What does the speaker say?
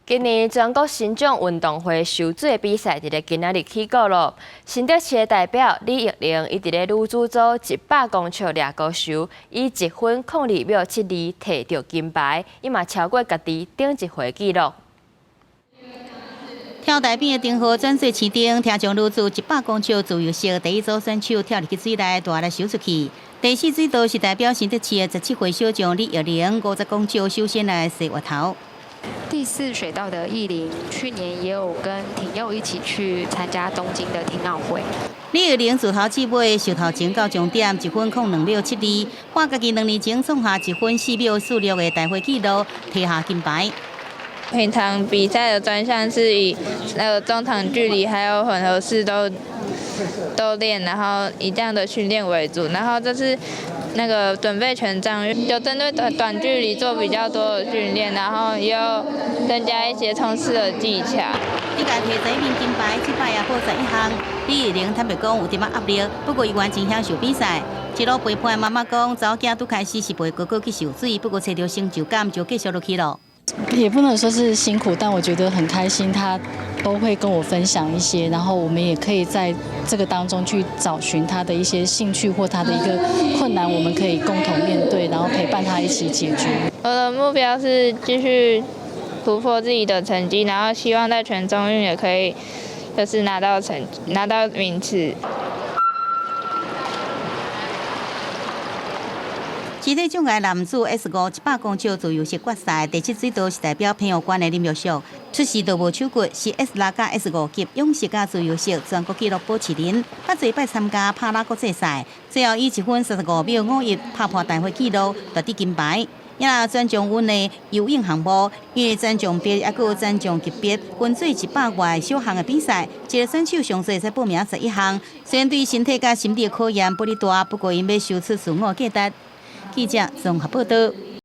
今年全國神長運動會泅水比賽佇咧今仔日起鼓咯。新竹市的代表李玉玲，伊佇咧女子組100公尺掠高泅，以1分02秒72摕著金牌，伊嘛超過家己頂一回紀錄。跳台邊的燈號轉做市燈，聽將女子100公尺自由式第一組選手跳入去水內，大力泅出去。第四水道是代表新竹市的17歲小將李玉玲，50公尺首先來洗額頭。第四水道的藝玲，去年也有跟廷佑一起去參加東京的聽奧會。李玉玲自頭至尾，泅頭前到終點1分02秒72，破家己2年前創下1分4秒46的大會紀錄，提下金牌。平常比賽的專項是以那個中長距離還有混合式都練，然後以這樣的訓練為主。然後這次那個準備全障，就針對短短距離做比較多的訓練，然後又增加一些衝刺的技巧。這屆提十一面金牌，這擺也報11項。李玉玲坦白講有點仔壓力，不過伊完全享受比賽。一路陪伴媽媽講，查某囝拄開始是陪哥哥去泅水，不過揣著成就感就繼續落去咯。也不能說是辛苦，但我覺得很開心，他都會跟我分享一些，然後我們也可以在這個當中去找尋他的一些興趣或他的一個困難，我們可以共同面對，然後陪伴他一起解決。我的目標是繼續突破自己的成績，然後希望在全中運也可以，就是拿到名次。肢體障礙男子 S5 100公尺自由式決賽，第七水道是代表澎湖縣的林玉淑，出時就無手骨，是 S6佮 S5級仰式佮自由式全國紀錄保持人，捌濟擺參加帕拉國際賽，最後以1分35秒51拍破大會紀錄，奪得金牌。也若專項運的游泳項目，因為專項別抑閣有專項級別分做100外小項的比賽，一个選手上濟才報名11項。雖然對身體佮心理的考驗無哩大，不過𪜶欲泅出自我價值。記者綜合報導。